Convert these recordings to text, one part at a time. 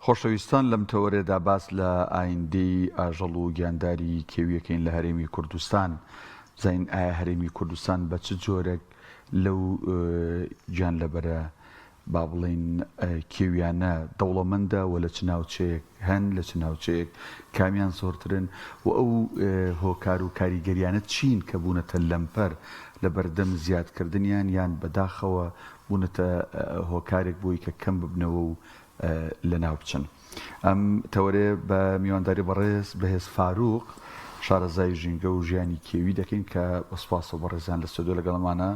خۆشەویستان لەم تەوەرەدا باس لە ئایندەی ئاژەڵ و گیانداری کێویەکەین لە هەرێمی کوردستان بزانین ئایا هەرێمی کوردستان بە چ جۆرێک لەو گیانلەبەرە با بڵێین کێویانە دەوڵەمەندە و لە چ ناوچەیەک هەن لە چ ناوچەیەک کامیان زۆرترن و ئەو هۆکار و کاریگەریانە چین کە بوونەتە لەمپەر لە بەردەم زیادکردنیان یان بەداخەوە بوونەتە هۆکارێک بۆی کە کەم ببنەوە و لەناو بچن. ئەم تەوەرەیە بە میوانداری بەڕێز بەهێز فاروق شارەزای ژینگە و ژیانی کێوی دەکەین کە بە سوپاسەوە بەڕێزیان لە ستۆدیۆ لەگەڵمانە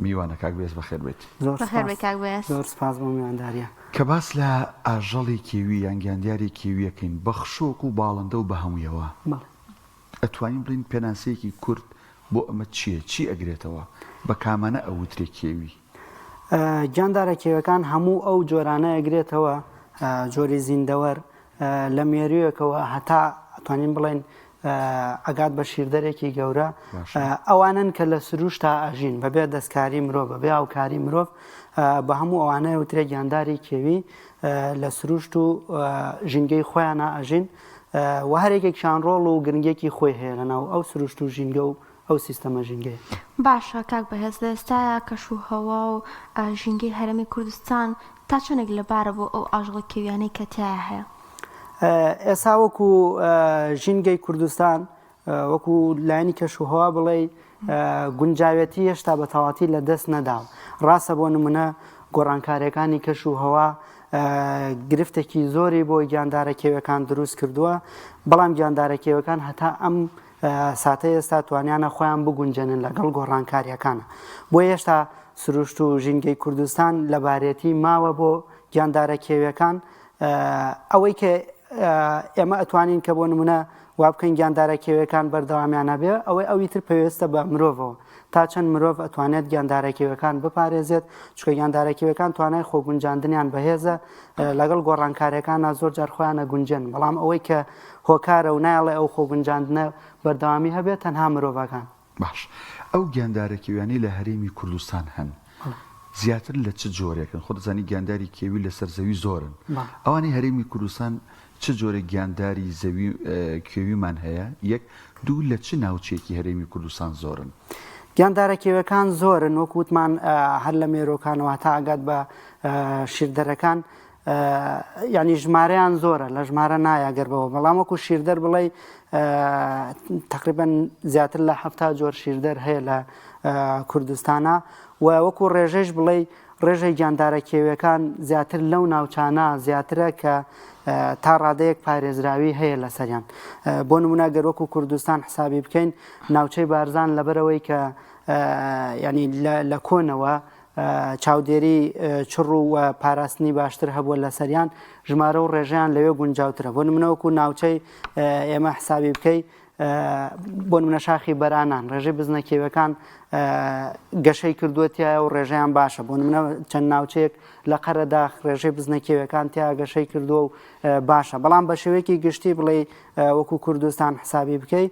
میوانە. کاک بەهێز بەخێر بێیت. زۆر بەخێر سپاس بێی کاک بەهێز. زۆر سپاس بۆ میوانداریە. کە باس لە ئاژەڵی کێوی یان گیانداری کێویەکەین بە خشۆک و باڵندە و بە هەموویەوە بەڵێ. ئەتوانین بڵێین پێناسەیەکی کورت بۆ ئەمە چییە؟ چی ئەگرێتەوە؟ بە کامانە ئەوترێ کێوی؟ گیاندارە کێوەکان هەموو ئەو جۆرانە ئەگرێتەوە جۆری زیندەوەر لە مێروویەکەوە هەتا ئەتوانین بڵێین ئەگات بە شیردەرێکی گەورە ئەوانن کە لە سروشتا ئەژین بەبێ دەستکاری مرۆڤ بەبێ هاوکاری مرۆڤ بە هەموو ئەوانە وترێ گیانداری کێوی لە سروشت و ژینگەی خۆیانە ئەژین و هەرێکێکیان ڕۆڵ و گرنگێکی خۆی هەیە لەناو ئەو سروشت و ژینگە و ئەو سیستەمە ژینگەیە. باشە کاک بەهێز لە ئێستایا کەش و هەوا و ژینگەی هەرێمی کوردستان تا چەندێک لەبارە بۆ ئەو ئاژەڵە کێویانەی کە تیایا هەیە؟ ئێستا وەکو ژینگەی کوردستان وەکو لایەنی کەش و هەوا بڵێی گونجاوێتی هێشتا بە تەواتی لە دەست نەداوە. ڕاستە بۆ نمونە گۆڕانکاریەکانی کەش و هەوا گرفتێکی زۆری بۆ گیاندارە کێوەکان دروست کردووە، بەڵام گیاندارە کێوەکان هەتا ئەم ساتەی ئێستا توانیانە خۆیان بگونجێنن لەگەڵ گۆڕانکارییەکانە. بۆیە هێشتا سروشت و ژینگەی کوردستان لەبارێتی ماوە بۆ گیاندارە کێویەکان. ئەوەی کە ئێمە ئەتوانین کە بۆ نمونە وا بکەین گیاندارە کێویەکان بەردەوامیان هەبێ، ئەوەی ئەوی تر پەیوەستە بە مرۆڤەوە. تا چەند مرۆڤ ئەتوانێت گیاندارە کێویەکان بپارێزێت، چونکە گیاندارە کێویەکان توانای خۆگونجاندنیان بەهێزە، لەگەڵ گۆڕانکاریەکانا زۆر جار خۆیان ئەگونجێن، بەڵام ئەوەی کە هۆکارە و نایەڵێ ئەو خۆگونجاندنە بەردەوامی هەبێت تەنها مرۆڤەکان. باش ئەو گیاندارە کێویانەی لە هەرێمی کوردستان هەن زیاتر لە چ جۆرێکن؟ خۆت دەزانی گیانداری کێوی لەسەر زەوی زۆرن، ئەوانەی هەرێمی کوردستان چ جۆرە گیانداری زەوی کێویمان هەیە؟ یەک، دوو لە چ ناوچەیەکی هەرێمی کوردستان زۆرن؟ گیاندارە کێویەکان زۆرن وەک وتمان هەر لە مێرۆکانەوە هەتا ئەگات بە شیردەرەکان یعنی ژمارەیان زۆرە لە ژمارە نایە گەر بەوە بەڵام وەکو شیردەر بڵێ تقریبا زیاتر لە هەفتا جۆر شیردەر هەیە لە کوردستانە و وەکو ڕێژەش بڵێ ڕێژەی گیاندارە کێویەکان زیاتر لەو ناوچانە زیاترە کە تا ڕادەیەک پارێزراوی هەیە لەسەریان بۆ نمونە گەر وەکو کوردستان حسابی بکەین ناوچەی بارزان لەبەرەوەی کە ینی لە کۆنەوە چاودێری چڕ و پاراستنی باشتر هەبووە لەسەریان ژمارە و ڕێژەیان لەوێ گونجاوترە بۆ نمونە وەکو ناوچەی ئێمە حسابی بکەی بۆ نمونە شاخی بەرانان ڕێژەی بزنە کێوەکان گەشەی کردووە تایە و ڕێژەیان باشە بۆ نمونە چەند ناوچەیەک لە قەرەداخ ڕێژەی بزنە کێوەکان تیا گەشەی کردووە و باشە بەڵام بە شێوەیەکی گشتی بڵێ وەکو کوردستان حسابی بکەی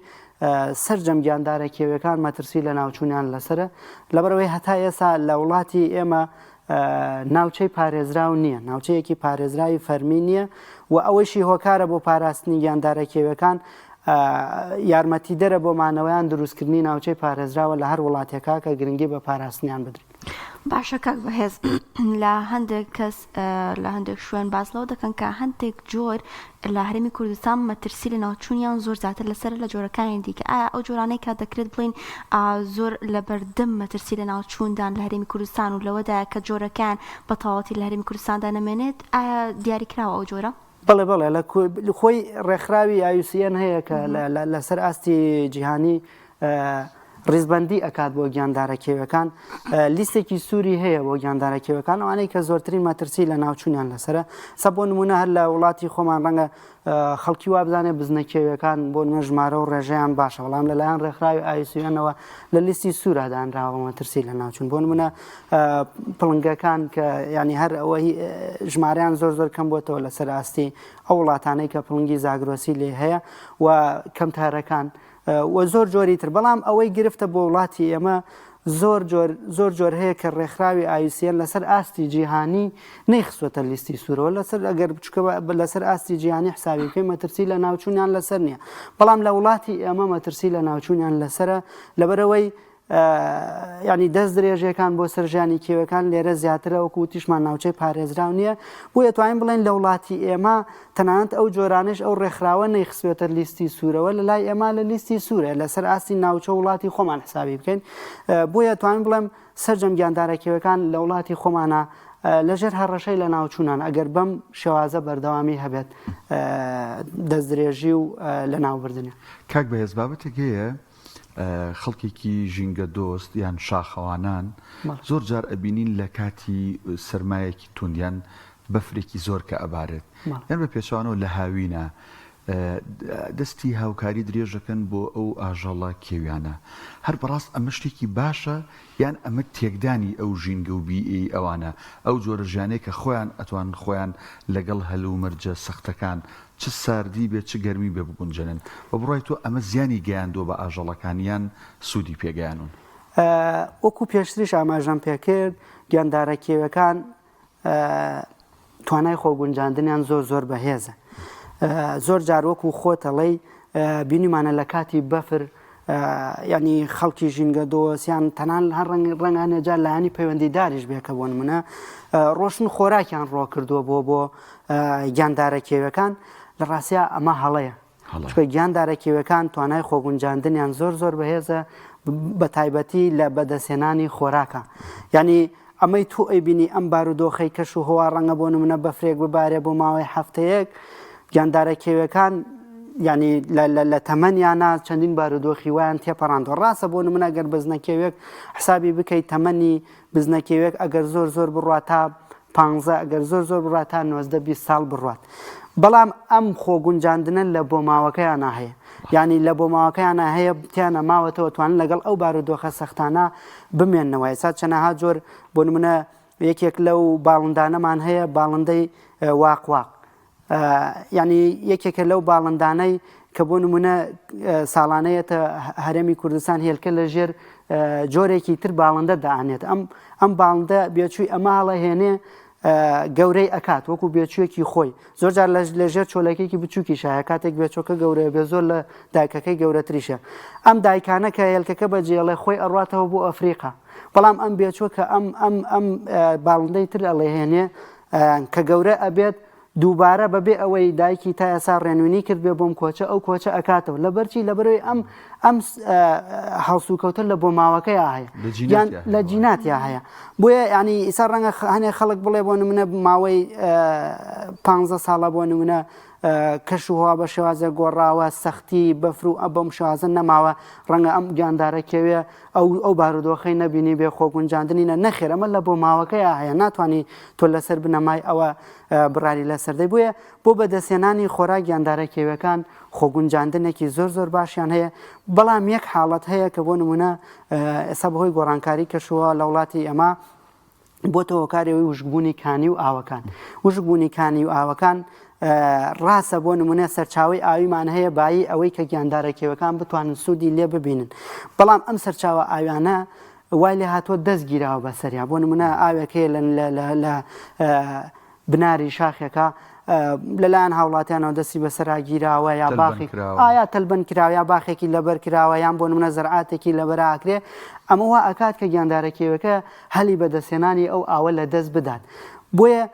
سەرجەم گیاندارە کێویەکان مەترسی لەناوچوونیان لەسەرە، لەبەرئەوەی هەتا ئێستا لە وڵاتی ئێمە ناوچەی پارێزراو نییە، ناوچەیەکی پارێزراوی فەرمی نییە و ئەوەیشی هۆکارە بۆ پاراستنی گیاندارە کێویەکان یارمەتیدەرە بۆ مانەوەیان دروستکردنی ناوچەی پارێزراوە لە هەر وڵاتێکا کە گرنگی بە پاراستنیان بدرێت. باشە کاک بەهێز لە هەندێک کەس لە هەندێک شوێن باس لەوە دەکەن کە هەندێک جۆر لە هەرێمی کوردستان مەترسی لە ناوچوونیان زۆر زیاتر لەسەر لە جۆرەکانی دیکە ئایا ئەو جۆرانەی کە دەکرێت بڵین زۆر لە بەردەم مەترسی لە ناوچووندان لە هەرێمی کوردستان و لەوەدا کە جۆرەکان بە تەواوەتی لە هەرێمی کوردستاندا نەمێنێت ئایا دیاریکراوە ئەو جۆرە؟ بەڵێ بەڵێ لە خۆی ڕێکخراوی IUCN هەیە کە لەسەر ئاستی جیهانی ڕیزبەندی ئەکات بۆ گیاندارە کێوەکان لیستێکی سووری هەیە بۆ گیاندارە کێوەکان ئەوانەی کە زۆرترین مەترسی لە ناوچوونیان لەسرە سە بۆ نمونە هەر لە وڵاتی خۆمان ڕەنگە خەڵکی وابزانێ بزنە کێویەکان بۆ نمونە ژمارە و ڕێژەیان باشە بەڵام لەلایەن ڕێکخراوی IUCN ەوە لە لیستی سوورا دانراوە مەترسی لە ناوچوون بۆ نمونە پڵنگەکان کە ینی هەر ئەوە ژمارەیان زۆر زۆر کەم بۆتەوە لەسەر ئاستی ئەو وڵاتانەی کە پڵنگی زاگرۆسی لێ هەیە و کەمتارەکان و زۆر جۆری تر بەڵام ئەوەی گرفتە بۆ وڵاتی ئێمە. زۆر جۆر زۆر جۆر هەیە کە ڕێکخراوی IUCN لەسەر ئاستی جیهانی نەیخستووەتە لیستی سوورەوە لەسەر ئەگەر بچکە لەسەر ئاستی جیهانی حسابی بکەین مەترسی لە ناوچوونیان لەسەر نییە بەڵام لە وڵاتی ئێمە مەترسی لە ناوچوونیان لەسرە لەبەرەوەی یانی دەست درێژیەکان بۆ سەر ژیانی کێوەکان لێرە زیاترە وەکو وتیشمان ناوچەی پارێزراو نییە بۆیە توانین بڵێن لە وڵاتی ئێمە تەنانەت ئەو جۆرانەش ئەو ڕێکخراوە نەیخستوێتە لیستی سوورەوە لە لای ئێمە لە لیستی سوورە لەسەر ئاستی ناوچە وڵاتی خۆمان حسابی بکەین بۆیە توانین بڵێم سەرجەم گیاندارە کێوەکان لە وڵاتی خۆمانە لەژێر هەڕەشەی لە ناوچوونان ئەگەر بەم شێوازە بەردەوامی هەبێت دەستدرێژی و لە ناوبردنە. کاک بەهێز بابەتێک هەیە خەڵکێکی ژینگە دۆست یان شاخەوانان زۆر جار ئەبینین لە کاتی سەرمایەکی توند یان بەفرێکی زۆر کە ئەبارێت یان بە پێچەوانەوە لە هاوینە دەستی هاوکاری درێژەکەن بۆ ئەو ئاژەڵە کێویانە هەر بەڕاست ئەمە شتێکی باشە یان ئەمە تێکدانی ئەو ژینگە و بیئەی ئەوانە ئەو جۆرە ژیانەی کە خۆیان ئەتوانن خۆیان لەگەڵ هەلومەرجە سەختەکان چ ساردی بێت چ گەرمی بێ بگونجێنن. بە بڕوای تۆ ئەمە زیانی گەیاندووە بە ئاژەڵەکان یان سوودی پێ گەیانوون؟ وەکو پێشتریش ئاماژەم پێکرد گیاندارە کێوەکان توانای خۆگونجاندنیان زۆر زۆر بەهێزە. زۆر جار وەکو خۆت ئەڵێی بینیمانە لە کاتی بەفر یانی خەڵکی ژینگە دۆست یان تەنان هەر ڕەنگ ڕەنگە هەنێ جار لایەنی پەیوەندیداریش بێ کە بۆ نمونە ڕۆشن خۆراکیان ڕۆ کردووە بۆ بۆ گیاندارە کێوەکان لە ڕاستیا ئەمە هەڵەیە چونکە گیاندارە کێوەکان توانای خۆگونجاندنیان زۆر زۆر بەهێزە بە تایبەتی لە بەدەستهێنانی خۆراکە یعنی ئەمەی تۆ ئەیبینی ئەم بارودۆخەی کەش و هەوا ڕەنگە بۆ نمونە بەفرێک ببارێ بۆ ماوەی هەفتەیەک گیاندارە کێوەکان یعنی لە تەمەنیانە چەندین بارودۆخی وایان تێپەڕاندوە ڕاستە بۆ نمونە گەر بزنە کێوێک حسابی بکەیت تەمەنی بزنە کێوێک ئەگەر زۆر زۆر بڕات تا پ ئەگەر زۆر زۆر بڕات تا 90 20 ساڵ بڕات بەڵام ئەم خۆگونجاندنە لە بۆماوەکەیانە هەیە یعنی لە بۆماوەکەیانە هەیە تیانە ماوەتەوە توانن لەگەڵ ئەو بارودۆخە سەختانە بمێننەوە ئێستا چەنەها جۆر بۆ نمونە یەکێک لەو باڵندانەمان هەیە باڵندەی واق واق یعنی یەکێکە لەو باڵندانەی کە بۆ نمونە ساڵانەیەتە هەرێمی کوردستان هێلکە لە ژێر جۆرێکی تر باڵندە دانێت ئەم ئەم باڵندە بێچووی ئەمە هەڵەهێنێ گەورەی ئەکات وەکو بێچوویەکی خۆی زۆر جار لە ژێر چۆلەکێکی بچووکیشە کاتێک بێچۆکە گەورەیە بێ زۆر لە دایکەکەی گەورەتریشە ئەم دایکانە کە هێلکەکە بەجێڵێ خۆی ئەڕاتەوە بۆ ئەفریقا بەڵام ئەم بێچوە کە ئەم ئەم ئەم باڵندەی تر ئەڵێهێنێ کە گەورە ئەبێت دووبارە بەبێ ئەوەی دایکی تا ئێسا ڕێنوێنی کرد بێ بۆم کۆچە ئەو کۆچە ئەکاتەوە لەبەرچی لەبەرەوەی ئەم ئەم هەڵسوکەوتە لە بۆماوەکەیا هەیە یان لە جیناتیا هەیە بۆیە ینی ئیسا ڕەنگە هەنێ خەڵک بڵێ بۆ نمونە ماوەی پ ساڵە بۆ نمونە کەش و هەوا بە شێوازە گۆڕاوە سەختی بەفر و ئە بەم شێوازە نەماوە ڕەنگە ئەم گیاندارە کێوێ ئەو ئەو بارودۆخەی نەبینی بێ خۆگونجاندنی نە نەخێر ئەمە لە بۆماوەکەیا هەیە ناتوانانی تۆ لەسەر بنەمای ئەوە بڕاری لەسەر دەی بۆیە بۆ بەدەستهێنانی خۆراک گیاندارە کێویەکان خۆگونجاندنێکی زۆر زۆر باشیان هەیە بەڵام یەک حاڵەت هەیە کە بۆ نمونە ئێستا بەهۆی گۆڕانکاری کەشوهەوا لە وڵاتی ئێمە بۆتە هۆکاری ئەوەی وشکبوونی کانی و ئاوەکان وشکبوونی کانی و ئاوەکان ڕاستە بۆ نمونە سەرچاوی ئاویمان هەیە بایی ئەوەی کە گیاندارە کێوەکان بتوانن سوودی لێ ببینن بەڵام ئەم سەرچاوە ئاویانە وای لێ هاتووە دەست گیراوە بەسەریا بۆ نمونە ئاوێک هەیە لە بناری شاخێکە لەلایەن هاوڵاتیانەوە دەستی بەسەرا گیراوە یا باخی ئایا تەلبەن کراوە یا باخێکی لەبەر کراوە یان بۆ نمونە زەرعاتێکی لەبەر ئەکرێ ئەمە وا ئەکات کە گیاندارە کێوەکە هەلی بەدەستهێنانی ئەو ئاوە لە دەست بدات بۆیە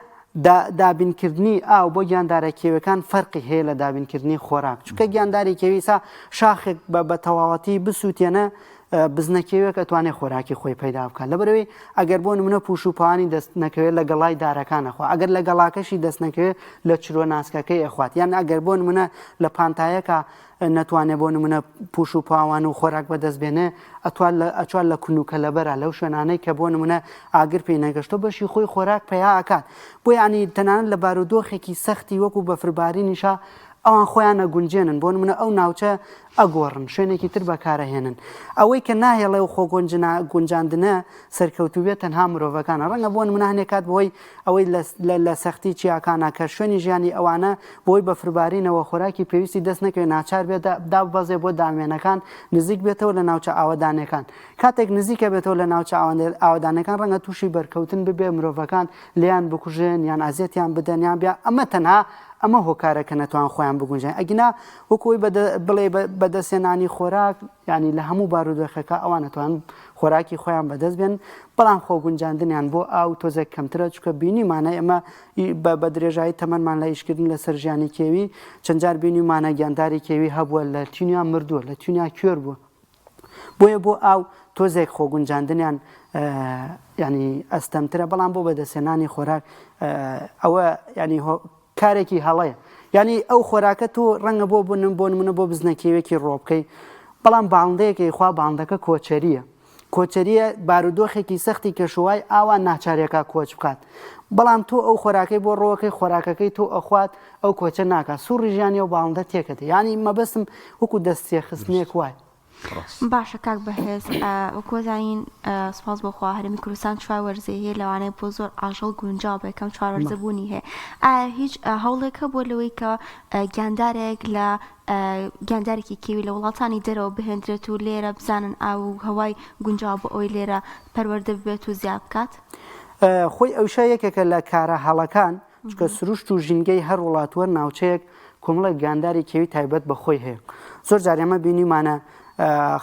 دابینکردنی ئاو بۆ گیاندارە کێوەکان فەرقی هەیە لە دابینکردنی خۆراک چونکە گیانداری کێوی سا شاخێک بە تەواوەتی بسووتێنە بزنە کێوێک ئەتوانێ خۆراکی خۆی پەیدا بکات لەبەرئەوەی ئەگەر بۆ نمونە پوش و پوانی دەست نەکەوێت لە گەڵای دارەکان ئەخوا ئەگەر لە گەڵاکەشی دەست نەکەوێت لە چرۆ ناسکەکەی ئەخوات یان ئەگەر بۆ نمونە لە پانتایەکە نەتوانێ بۆ نمونە پوش و پاوان و خۆراک بەدەست بێنێ ئەتوان لە ئەچوات لە کون و کەلەبەرە لەو شوێنانەی کە بۆ نمونە ئاگر پێی نەگەشتۆ بەشی خۆی خۆراک پەیا ئەکات بۆ یعنی تەنانەت لە بارودۆخێکی سەختی وەکو بەفربارینیشا. ئەوان خۆیان ئەگونجێنن، بۆ نمونە ئەو ناوچە ئەگۆڕن، شوێنێکی تر بەکارئەهێنن. ئەوەی کە ناهێڵێ ئەو خۆگونجنا گونجاندنە سەرکەوتوو بێت تەنها مرۆڤەکانە. ڕەنگە بۆ نمونە هەنێ کات بەهۆی ئەوەی لە لە لە سەختی چیاکانە کە شوێنی ژیانی ئەوانە بەهۆی بەفربارینەوە خۆراکی پێویستی دەست نەکەوێت ناچار بێت داببەزێ بۆ دامێنەکان نزیک بێتەوە لە ناوچە ئاوەدانەکان. کاتێک نزیکە بێتەوە لە ناوچە ئاوەدانەکان ڕەنگە تووشی بەرکەوتن ببێ مرۆڤەکان لێیان بکوژن یان ئازیەتیان بدەن یان بیا ئەمە تەنها ئەمە هۆکارە کە نەتوان خۆیان بگونجێن ئەگینا وەکو ئەوەی بڵێ بەدەستهێنانی خۆراک یانی لە هەموو بارودۆخێکا ئەوان ئەتوان خۆراکی خۆیان بەدەست بێن بەڵام خۆگونجاندنیان بۆ ئاو تۆزێک کەمترە چونکە بینیمانە ئێمە بە درێژایی تەمەنمان لە ئیشکردن لەسەر ژیانی کێوی چەند جار بینیمانە گیانداری کێوی هەبووە لە تینیا مردووە لە تینیا کوێر بووە بۆیە بۆ ئاو تۆزێک خۆگونجاندنیان ینی ئەستەمترە بەڵام بۆ بەدەستهێنانی خۆراک ئەوە ینی کارێکی هەڵەیە یعنی ئەو خۆراکە تۆ ڕەنگە بۆ بنم بۆ نمونە بۆ بزنە کێوێکی ڕۆ بکەی بەڵام باڵندەیەکی خوا باڵندەکە کۆچەریە کۆچەریە بارودۆخێکی سەختی کەشوهای ئاوا ناچارێکا کۆچ بکات بەڵام تۆ ئەو خۆراکەی بۆ ڕۆکەی خۆراکەکەی تۆ ئەخوات ئەو کۆچە ناکات سوڕی ژیانی ئەو باڵندە تێکەدە یانی مەبەستم وەکو دەست تێخستنێک وایە. باشە کاک بەهێز وەکو ئەزانین سوپاس بۆ خوا هەرێمی کوردستان چوار وەرزەی هەیە لەوانەیە بۆ زۆر ئاژەڵ گونجاو بێ کەم چوار وەرزە بوونی هەیە ئایا هیچ هەوڵێک هەبووە لەوەی کە گیاندارێک لە گیاندارێکی کێوی لە وڵاتانی دەرەوە بهێندرێت و لێرە بزانن ئاو و هەوای گونجاو بۆ ئەوەی لێرە پەروەردە ببێت و زیاد بکات؟ خۆی ئەوشە یەکێکە لە کارە هەڵەکان چونکە سروشت و ژینگەی هەر وڵات و هەر ناوچەیەک کۆمەڵێک گیانداری کێوی تایبەت بە خۆی هەیە. زۆر جار ئێمە بینیومانە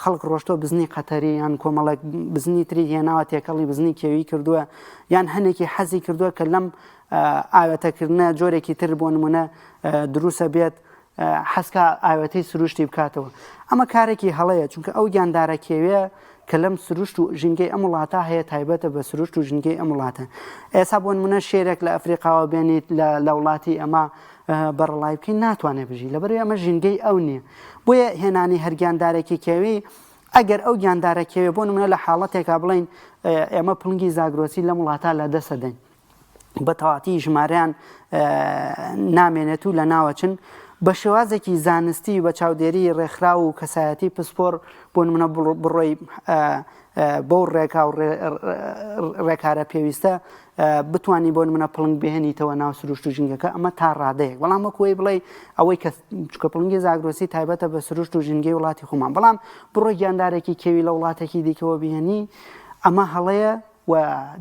خەڵک ڕۆشتووە بزنی قەتەری یان کۆمەڵێک بزنی تری هێناوە تێکەڵی بزنی کێوی کردووە یان هەنێکی حەزی کردووە کە لەم ئاوێتەکردنە جۆرێکی تر بۆ نمونە دروستە بێت حەزکا ئاوێتەی سروشتی بکاتەوە. ئەمە کارێکی هەڵەیە، چونکە ئەو گیاندارە کێویە کە لەم سروشت و ژینگەی ئەم وڵاتە هەیە تایبەتە بە سروشت و ژینگەی ئەم وڵاتە. ئێستا بۆ نمونە شێرێک لە ئەفریقاوە بێنیت لە لە وڵاتی ئەمە بەڕەڵای بکەین ناتوانێت بژی لەبەرئەوەی ئەمە ژینگەی ئەو نییە. بۆیە هێنانی هەر گیاندارێکی کێوی ئەگەر ئەو گیاندارە کێویە بۆ نمونە لە حاڵەتێکا بڵێین ئێمە پڵنگی زاگرۆسی لەم وڵاتە لە دەست دەدەین. بە تەواتی ژمارەیان نامێنێت و لەناوەچن، بە شێوازێکی زانستی بە چاودێری ڕێکخراو و کەسایەتی پسپۆر بۆ نمونە بڕۆی بەو ڕێکا و ڕێکارە پێویستە بتانی بۆ نمونە پڵنگ بهێنیتەوە ناو سروشت و ژینگەکە ئەمە تا ڕادەیەک بەڵام وەکوی بڵێ ئەوەی کە چکە پڵنگی زاگرۆسی تایبەتە بە سروشت و ژینگەی وڵاتی خۆمان بەڵام بڕۆ گیاندارێکی کێوی لە وڵاتێکی دیکەوە بهێنی ئەمە هەڵەیە و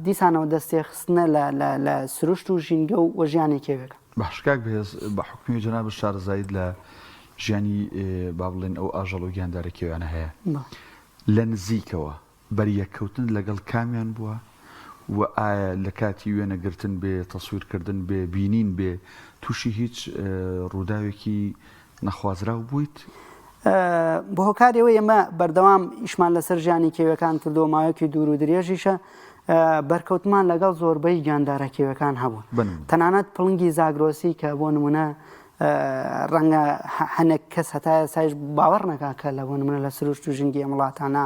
دیسانەوە دەست تێخستنە لە لە لە سروشت و ژینگە و و ژیانی کێوێکە. باشە کاک بەهێز بە حوکمی جەنابت شارەزاییت لە ژیانی با بڵێین ئەو ئاژەڵ و گیاندارە کێویانە هەیە لە نزیکەوە بەریەککەوتنت لەگەڵ کامیان بووە و ئایا لە کاتی وێنە گرتن بێ تەسویر کردن بێ بینین بێ تووشی هیچ ڕووداوێکی نەخوازراو بوویت؟ بە هۆکاری ئەوەی ئێمە بەردەوام ئیشمان لەسەر ژیانی کێویەکان کردووە ماوەیەکی دوور و درێژیشە بەرکەوتمان لەگەڵ زۆربەی گیاندارە کێویەکان هەبوو تەنانەت پڵنگی زاگرۆسی کە بۆ نمونە ڕەنگە هەنێک کەس هەتا ئێستایش باوەڕ نەکا کە لە بۆ نمونە لە سروشت و ژینگەی ئەم وڵاتانە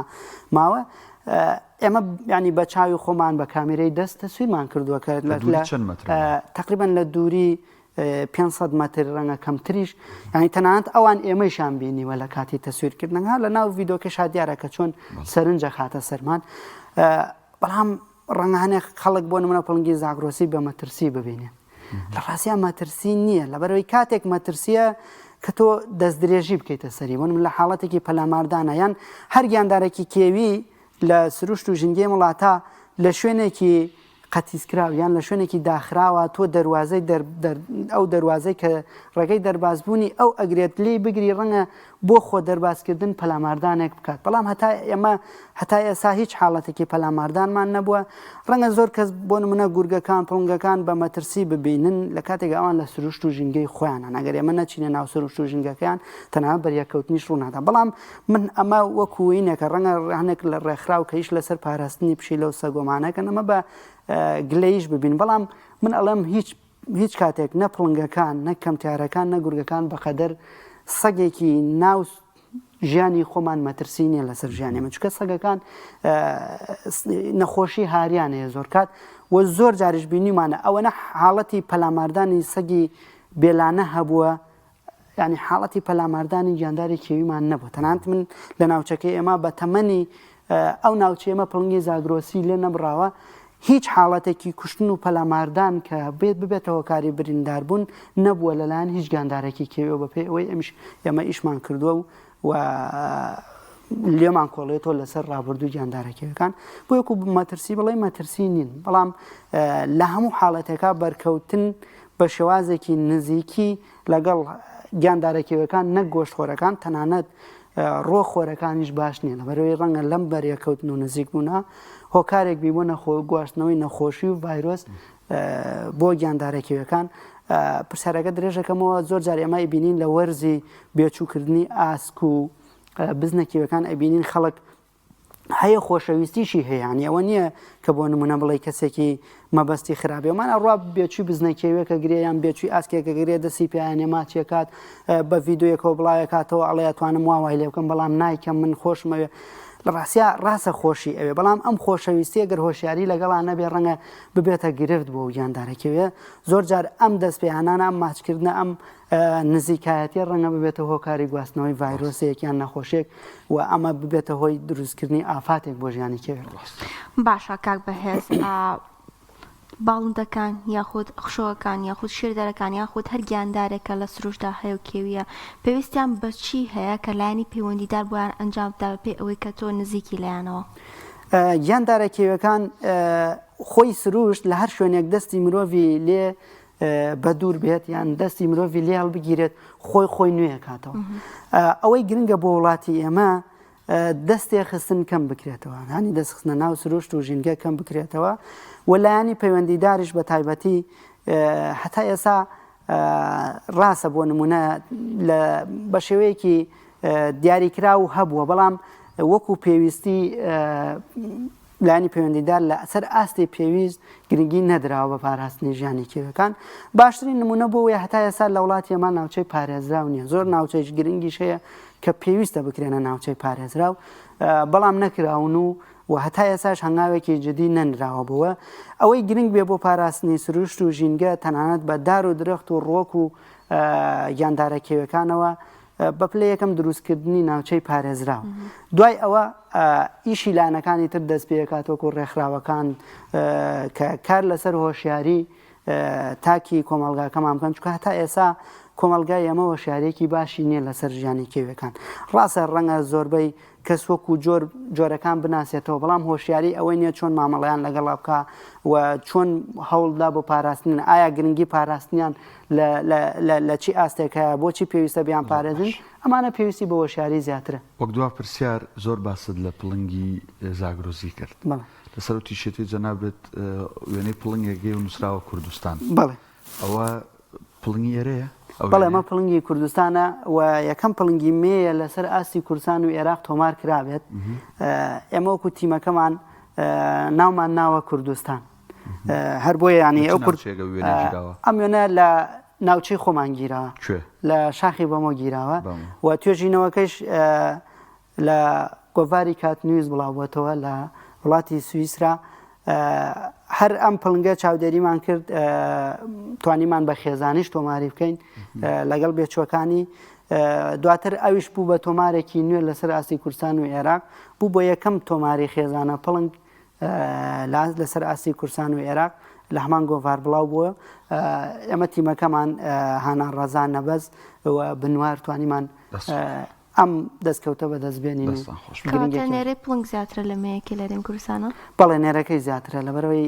ماوە ئێمە ینی بە چاوی خۆمان بە کامیرەی دەست تەسویرمان کردووە کە لە تقریبا لە دووری 500 مەتر ڕەنگە کەمتریش یعنی تەنانەت ئەوان ئێمەیشان بینیوە لە کاتی تەسویرکردنەکە لە ناو ڤیدۆکەشا دیارە کە چۆن سەرنجە خاتە سەرمان بەڵام ڕەنگە هەنێک خەڵک بۆ نمونە پڵنگی زاگرۆسی بە مەترسی ببینێ لە ڕاستیا مەترسی نییە لەبەرەوەی کاتێک مەترسیە کە تۆ دەستدرێژی بکەیتە سەری بۆ من لە حاڵەتێکی پەلاماردانە یان هەر گیاندارێکی کێوی لە سروشت و ژینگەی وڵاتە لە شوێنێکی قەتیسکراو یان لە شوێنێکی داخراوە تۆ دەروازەی دەر دەر ئەو دەروازەی کە ڕێگەی دەربازبوونی ئەو ئەگرێت لێی بگری ڕەنگە بۆ خۆ دەربازکردن پەلاماردانێک بکات بەڵام هەتا ئێمە هەتا ئێسا هیچ حاڵەتێکی پەلاماردانمان نەبووە ڕەنگە زۆر کەس بۆ نمونە گورگەکان پڵنگەکان بە مەترسی ببینن لە کاتێک ئەوان لە سروشت و ژینگەی خۆیانن ئەگەر ئێمە نەچینە ناو سروشت و ژینگەکەیان تەنها بەریەککەوتنیش ڕوونادا بەڵام من ئەمە وەکو وینێکە ڕەنگە هەنێک لە ڕێکخراو کە ئیش لەسەر پاراستنی پشیلە و سەگۆمانەکەن ئەمە بە گلەیش ببین بەڵام من ئەڵێم هیچ هیچ کاتێک نە پڵنگەکان نە کەمتیارەکان نە گورگەکان بەقەدەر سەگێکی ناو ژیانی خۆمان مەترسی نییە لەسەر ژیانی من چکە سەگەکان نەخۆشی هاریان هەیە زۆر کات و زۆر جاریش بینیمانە ئەوەنە حاڵەتی پەلاماردانی سەگی بێلانە هەبووە. ینی حاڵەتی پەلاماردانی گیانداری کێویمان نەبوو تەنانەت من لە ناوچەکەی ئێمە بە تەمەنی ئەو ناوچەی ئێمە پڵنگی زاگرۆسی لێ نەبڕاوە هیچ حاڵەتێکی کوشتن و پەلاماردان کە بێت ببێتە هۆکاری برینداربوون نەبووە لەلایەن هیچ گیاندارێکی کێویەوە بەپێی ئەوەی ئەمیش ئێمە ئیشمان کردووە و و لێمان کۆڵێتەوە لەسەر ڕابردوو گیاندارە کێوەکان بۆ یەکو مەترسی بڵێ مەترسی نین بەڵام لە هەموو حاڵەتێکا بەرکەوتن بە شێوازێکی نزیکی لەگەڵ گیاندارە کێوەکان نەک گۆشتخۆرەکان تەنانەت ڕۆ خۆرەکانیش باش نییە لەبەرەوەی ڕەنگە لەم بەرێکەوتن و نزیک بوونە هۆکارێک بی بۆ نەخۆ گواستنەوەی نەخۆشی و ڤایرۆس بۆ گیاندارە کێوەکان پرسیارەکە درێژەکەمەوە زۆر جار ئێمە ئەیبینین لە وەرزی بێچووکردنی ئاسک و بزنە کێوەکان ئەبینین خەڵک هەیە خۆشەویستیشی هەیە ینی ئەوە نییە کە بۆ نمونە بڵێ کەسێکی مەبەستی خراپێمان ئەڕوا بێچوی بزنە کێوێکە گرێ یان بێچوی ئاسکێکە گرێ دەسی پیانێ ماچێکات بە ڤیددیوەکەەوە بڵاوێکاتەوە ئەڵێ ئەتوانم وا وای لێ بکەم بەڵام نایکەم من خۆشمەوێ لە ڕاستیا ڕاستە خۆشی ئەوێ بەڵام ئەم خۆشەویستیە گەر هۆشیاری لەگەڵا نەبێ ڕەنگە ببێتە گرفت بۆ گیاندارەکەوێ زۆر جار ئەم دەست پێهانانە ئەم ماچکردنە ئەم نزیکایەتیە ڕەنگە ببێتە هۆکاری گواستنەوەی ڤایرۆسێک یان نەخۆشێک و ئەمە ببێتە هۆی دروستکردنی ئافاتێک بۆ ژیانی کێوێ. باشە کاک بەهێز باڵندەکان یاخود خشۆکەکان یاخود شیردەرەکان یاخود هەر گیاندارێک کە لە سروشتدا هەیە و کێوییە پێویستیان بە چی هەیە کە لایەنی پەیوەندیدار بۆیان ئەنجام بدا بەپێی ئەوەی کە تۆ نزیکی لێیانەوە؟ گیاندارە کێویەکان خۆی سروشت لە هەر شوێنێک دەستی مرۆڤی لێ بەدوور بێت یان دەستی مرۆڤی لێ هەڵبگیرێت خۆی خۆی نوێکاتەوە ئەوەی گرنگە بۆ وڵاتی ئێمە دەست تێخستن کەم بکرێتەوە هەنی دەستخستنە ناو سروشت و ژینگە کەم بکرێتەوە و لایەنی پەیوەندیداریش بە تایبەتی هەتا ئێسا ڕاستە بۆ نمونە لە بە شێوەیەکی دیاریکراو هەبووە بەڵام وەکو پێویستی لایەنی پەیوەندیدار لە سەر ئاستی پێویست گرنگی نەدراوە بە پاراستنی ژیانی کێوەکان باشترین نمونە بۆ وەیە هەتا ئێستا لە وڵاتی ئێمە ناوچەی پارێزراو نییە زۆر ناوچەیش گرنگیش هەیە کە پێویستە بکرێنە ناوچەی پارێزراو بەڵام نەکراون و و هەتا ئێساش هەنگاوێکی جدی نەنراوە بۆوە ئەوەی گرنگ بێ بۆ پاراستنی سروشت و ژینگە تەنانەت بە دار و درەخت و ڕوەک و گیاندارە کێوەکانەوە بە پلەی یەکەم دروستکردنی ناوچەی پارێزراو دوای ئەوە ئیشی لایەنەکانی تر دەست پێکات وەکو ڕێکخراوەکان کە کار لەسەر هۆشیاری تاکی کۆمەڵگاکەمان بکەن چونکە هەتا ئێسا کۆمەڵگای ئێمە هۆشیاریەکی باشی نییە لەسەر ژیانی کێوەکان ڕاستە ڕەنگە زۆربەی کەس وەکو جۆر جۆرەکان بناسێتەوە بەڵام هۆشیاری ئەوەی نییە چۆن مامەڵەیان لەگەڵا بکا و چۆن هەوڵدا بۆ پاراستن ئایا گرنگی پاراستنیان لە چی ئاستێک هەیە بۆچی پێویستە بیان پارێزن ئەمانە پێویستی بە هۆشیاری زیاترە. وەک دوا پرسیار زۆر باست لە پڵنگی زاگرۆزی کرد لەسەر ئەو تیشێرتەی جەنابت وێنەی پڵنگێک هەیە و نووسراوە کوردستان. بەڵێ. ئەوە پڵنگی ئێرەیە؟ بەڵێ ئەمە پڵنگی کوردستانە و یەکەم پڵنگی مێیە لەسەر ئاستی کوردستان و ئێراق تۆمار کرابێت ئێمە وەکو تیمەکەمان ناومان ناوە کوردستان هەر بۆیە ینی ئەو کورد ئەم وێنە لە ناوچەی خۆمان گیراوە لە شاخی بەمۆ گیراوە و توێژینەوەکەش لە گۆڤاری کات نیوز بڵاوبووەتەوە لە وڵاتی سویسرا هەر ئەم پڵنگە چاودێریمان کرد توانیمان بە خێزانیش تۆماری بکەین لەگەڵ بێچوەکانی دواتر ئەویش بوو بە تۆمارێکی نوێ لەسەر ئاستی کوردستان و عێراق بوو بۆ یەکەم تۆماری خێزانە پڵنگ لەسەر ئاستی کوردستان و عێراق لە هەمان گۆڤار بڵاو بووە ئەمە تیمەکەمان هانا ڕەزان نەبەز و بنوار توانیمان ئەم دەستکەوتە بەدەست بێنین و دەستان خۆش بێت. کەواتە گرنگێکی نێرەی پڵنگ زیاترە لە مێیەکەی لە هەرێمی کوردستانە؟ بەڵێ نێرەکەی زیاترە لەبەرئەوەی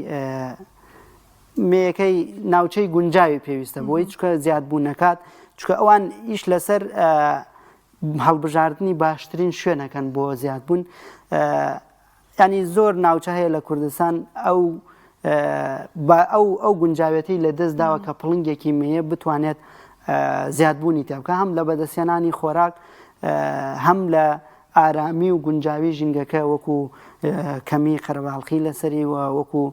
مێیەکەی ناوچەی گونجاوی پێویستە بۆی چونکە زیادبوون نەکات چونکە ئەوان ئیش لەسەر هەڵبژاردنی باشترین شوێنەکەن بۆ زیادبوون یانی زۆر ناوچە هەیە لە کوردستان ئەو با ئەو ئەو گونجاوێتی لە دەست داوە کە پڵنگێکی مێیە بتوانێت زیادبوونی تیا بکە هەم لە بەدەستهێنانی خۆراک هەم لە ئارامی و گونجاوی ژینگەکە وەکو کەمی قەرەباڵخی لەسەری و وەکو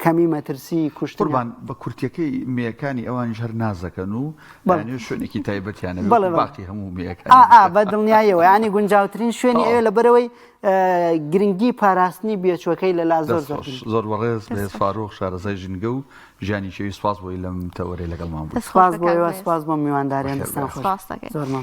کەمی مەترسی کوشتن. قوربان بە کورتیەکەی مێیەکانی ئەوانیش هەر نازەکەن و ئەیانەوێت شوێنێکی تایبەتیان هەبێت وەکو باقی هەموو مێیەکانی ئا ئا بە دڵنیاییەوە یانی گونجاوترین شوێنی ئەوێ لەبەرئەوەی گرنگی پاراستنی بێچوەکەی لەلا زۆر زۆر گرنگە. زۆر بەڕێز بەهێز فاروق شارەزای ژینگە و ژیانی کێوی سوپاس بۆی لەم تەوەرەی لەگەڵمان بوویت. سوپاس بۆ ئێوە سوپاس بۆ میوانداریان دەستان خۆش زۆر مەمنون.